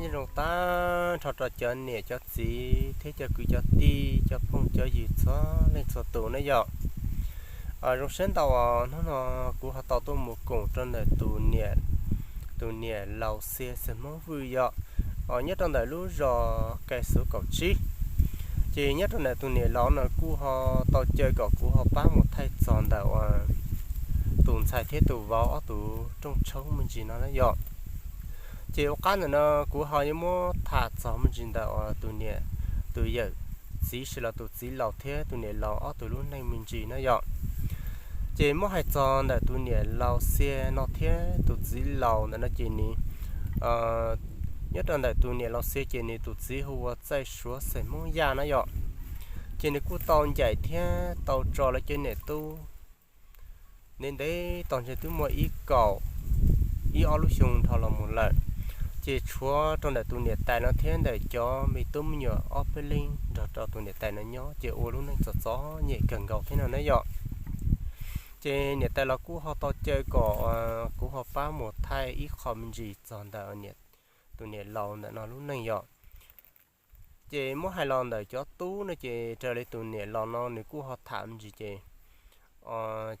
Nyob zoo tag nrho rau cov niam cov txiv thiab cov kwv cov tij cov phooj cov ywg txhua leej txhua tus na yom. Zoo siab ntau os, hnub no kuv ho tau tuaj mus koom rau ntawm tus niam, tus niam laus Xia xeem Hmoob Vwj yom, nyob rau ntawm lub zos Kai Xuv kaum tsib. Ces nyob rau ntawm tus niam laus no kuj ho tau caw kom kuv ho pab mus thaij txog ntawm tus ntxhais thiab tus vauv ob tug rooj tshoob me ntsis no na yom. Ces ua qab ntawm no kuv ho yuav muab tham txog me ntsis ntawm tus niam, tus yawm txiv sawv los tus txiv laus thiab tus niam laus ob tug lub neej me ntsis na yom. Ces muab hais txog ntawm tus niam laus Xia no thiab tus txiv laus ntawm no ces nws, nyob rau ntawm tus niam laus Xia ces nws tus txiv hu ua Txaij Suav xeem Hmoob Yaj na yom. Ces nws kuj tau ncaim thiab tau tso lawv cov niam tub ntev ntev tau ntshe twb muaj ib kaum ib ob lub xyoo dhau los mus lawm. Ces tshuav rau ntawm tus niam tais no thiab ntawm cov me tub me nyuam ob peb leeg nrog rau tus niam tais no nyob ces ua lub neej txom txom nyem kawg nkaus thiab no na yom. Ces niam tais los kuj ho tau caw kom kuv ho pab mus thaij ib qho me ntsis txog ntawm tus niam laus ntawm no lub neej yom. Ces muab hais los ntawm cov tub no ces raws li tus niam laus no nws kuj ho tham me ntsis ces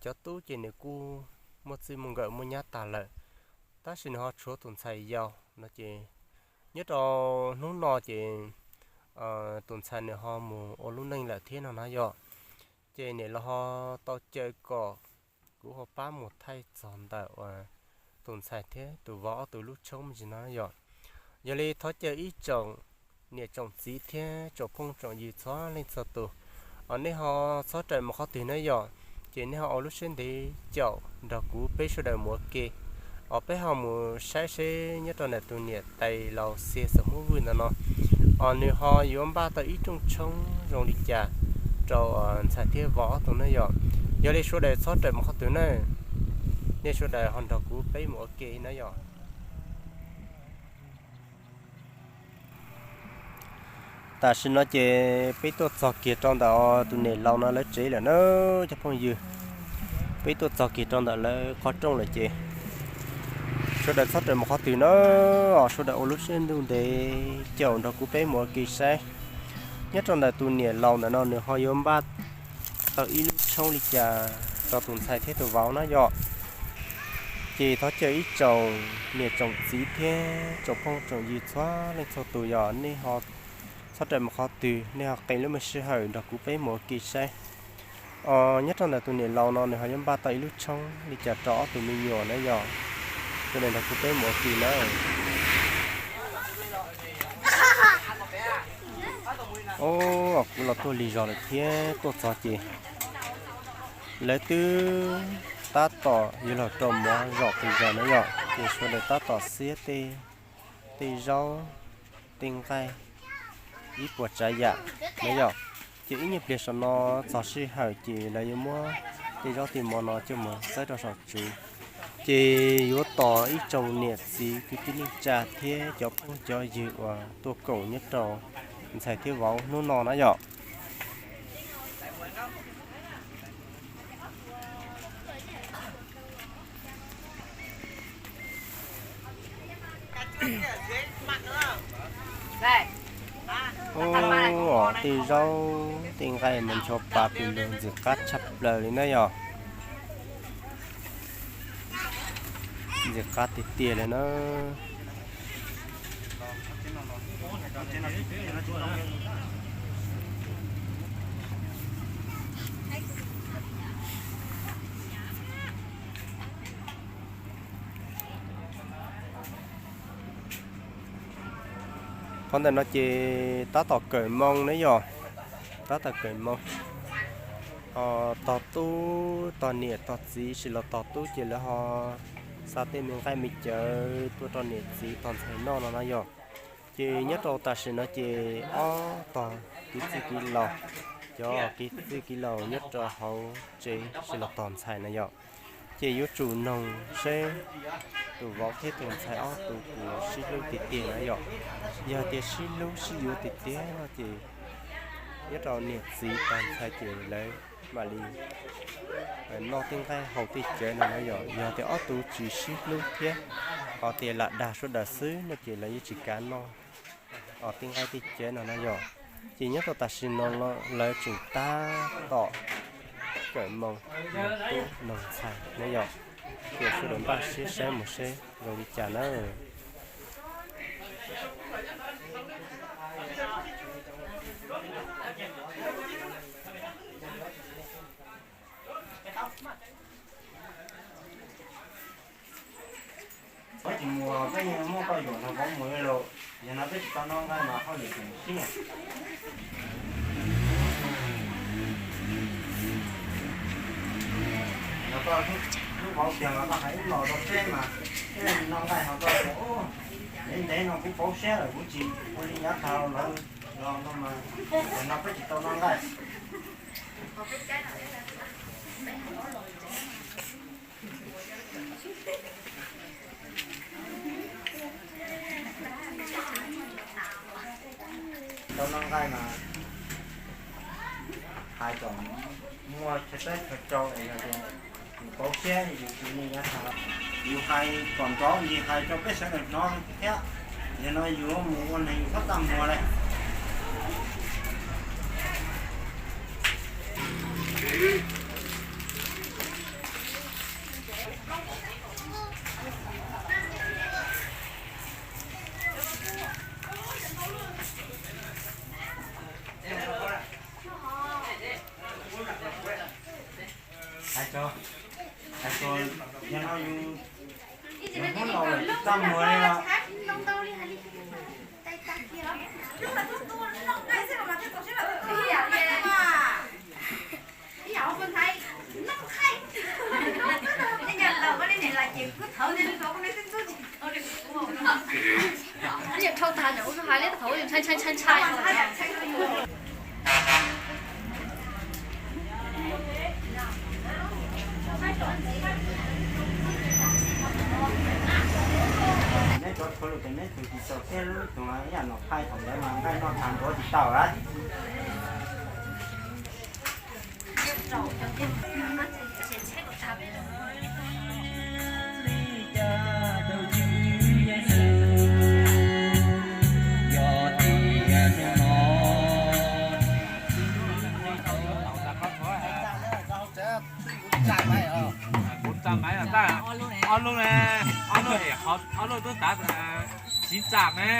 cov tub ces nws kuj muaj txij muaj nkawm muaj nyab tag lawm, tab sis nws ho tshuav tus ntxhais yau no ces nyob rau hnub no ces tus ntxhais nws ho mus ua lub neej lawm thiab no na yom. Ces niam laus ho tau caw kom kuv ho pab mus thaij txog ntawm tus ntxhais thiab tus vauv ob tug lub tshoob me ntsis no yom. Yog li thov caw ib tsoom niam tsoom txiv thiab tsoom phooj tsoom ywg txhua leej txhua tus, nej ho txhob rawm mus qhov twg na yom. Ces nej ho ua lub siab ntev caum nrog kuv peb sawv daws mus ua ke, os peb ho mus saib seb nyob rau ntawm tus niam tais laus Xia xeem Hmoob Vwj ntawm no, os nws ho yuav npaj tau ib rooj tshoob zoo li cas rau ntxhais thiab vauv ob tug na yom. Yog li sawv daws txhob rawm mus qhov twg na, nej sawv daws ho nrog kuv peb mus ua ke na yom. Tam sim no ces peb tuaj txog kiag rau ntawm tus niam laus no lawv tsev lawm na cov phooj ywg. Peb tuaj txog kiag rau ntawm lawv qhov rooj lawm ces sawv daws txhob rawm mus qhov twg na, os sawv daws ua lub siab ntuj ntev caum nrog kuv peb mus ua ke saib nyob rau ntawm tus niam laus ntawm no nws ho yuav npaj tau ib lub tshoob li cas rau tus ntxhais thiab tus vauv na yom. Ces thov caw ib tsoom niam tsoom txiv thiab tsoom phooj tsoom ywg txhua leej txhua tus yom, nej ho txhob rawm mus qhov twg, nej ho qee lub me sij hawm nrog kuv peb mus ua ke saib. Os nyob rau ntawm tus niam laus no nws ho yuav npaj tau ib lub tshoob li cas rau ob tug me nyuam na yom. Sawv daws nrog kuv peb mus ua ke na. Os kuv los tuaj lig zog lawm thiab tuaj txog ces lawv twb tab tom yuav los rau mov zom qis zos na yom, ces sawv daws tab tom xiab tej, tej zaub, tej nqaij, ib puas tsav yam na yom. Ces ib nyuag pliag saum no txog sij hawm ces lawv yuav muab tej zaub tej mov no coj mus txawb rau saum tsev. Ces yuav tos ib tsoom niam txiv kwv tij neej tsa thiab cov phooj cov ywg uas tuaj koom nyob rau ntxhais thiab vauv hnub no na yom. Ub, tej zaub tej nqaij mas ncho pa pes lug ntxim qab tshaj plaws li na yom. Ntxim qab tiag tiag li na. Qhov ntawm no ces tab tom kawm moo na yom, tab tom kawm moo. Tog tub tog niam tog txiv sis los tog tub ces lawv ho xa tej me nqaij me cawv tuaj rau niam txiv tog ntxhais noj no na yom. Ces nyob rau tam sim no ces ob tog kwv tij kwv laus, cov kwv tij kwv laus nyob rau hauv tsev sis los tog ntxhais na yom, ces yuav tsum noog seb tus vauv thiab tus ntxhais ob tug puas sib hlub tiag tiag na yom. Yog tias sib hlub sib yuav tiag tiag no ces Nyob rau niam txiv tos ntxhais ces lawv mam li noj tej nqaij haus tej cawv no na yom. Yog tias ob tug tsis sib hlub thiab ho tias lam dag sawv daws xwb no ces lawv yeej tsis kam noj tej nqaij tej cawv no na yom. Ces nyob rau tam sim no lawv tseem tab tom kawm moo noog tub noog ntxhais na yom. Ces sawv daws npaj siab saib mus seb zoo li cas na. Peb tsis mus, peb yeej muab koj yuam nrog pov mus li lawm. Yog no peb tsis tau noj nqaij mas hauj lwm tseem siab. Yog koj hlub vauv tiag los koj hais ib los rau peb mas, peb noj nqaij ho koj tias, ntev ntev no kuv pauv siab lawm kuv tsis ua li yav tag lawv los no mas, yog no peb tsis tau noj nqaij. Tau noj nqaij mas hais kom muaj chaw teb chaw chaw es yog tias yus pauv siab yus tsis ua li yav tag, yus hais kom nrov ntsis hais rau peb sawv daws hnov thiab. Yog no yus mus ua neeg yus txhob txaj muag li. Hais tso, hais tso, yog no yus, yus hnub laus lawm tsis txaj muag li os. Dhau tag ntawm ub hais li thaum ntshai ntshai ntshai ntshai. Neb cov txhua lus ces neb tus tsis txaus siab lub tug ib yam no, phais thaum ntawd mas nqaij noj tag nrho tsis tau lawm. Kuv tsa maiv tag ob lub ne, ob lub es qhov ob lub tub tav siv tsam ne.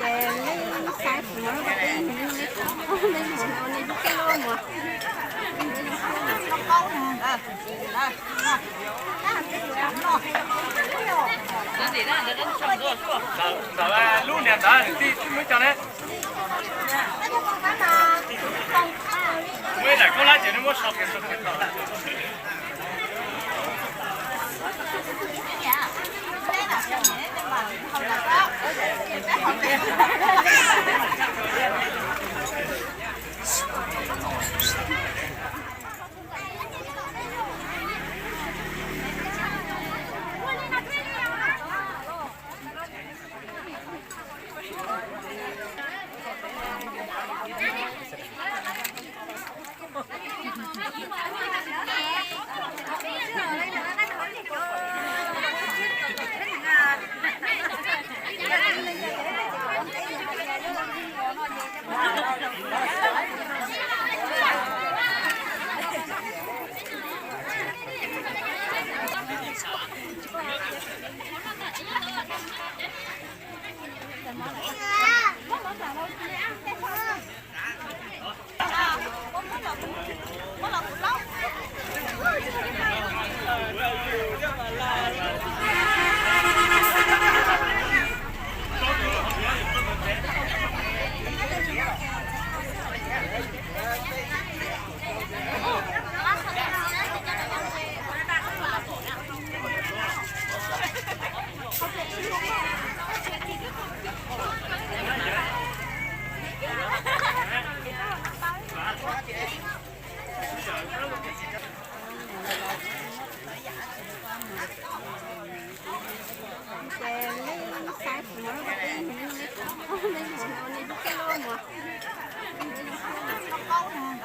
Ces neb saib kuv no, neb, neb, neb lub kej loj mas. Lub niag ntawd tij lub cov ne. Muaj ib daim khaub hlab ces neb muab so pem.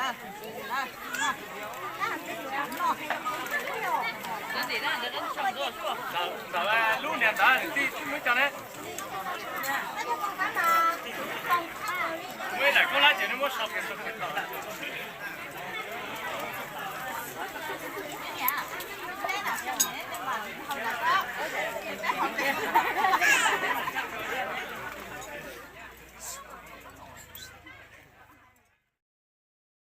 Ntawd lub niag ntawd tij lub cov ne. Muaj ib daim koob lab ces nws muab sau kiag sau kiag los.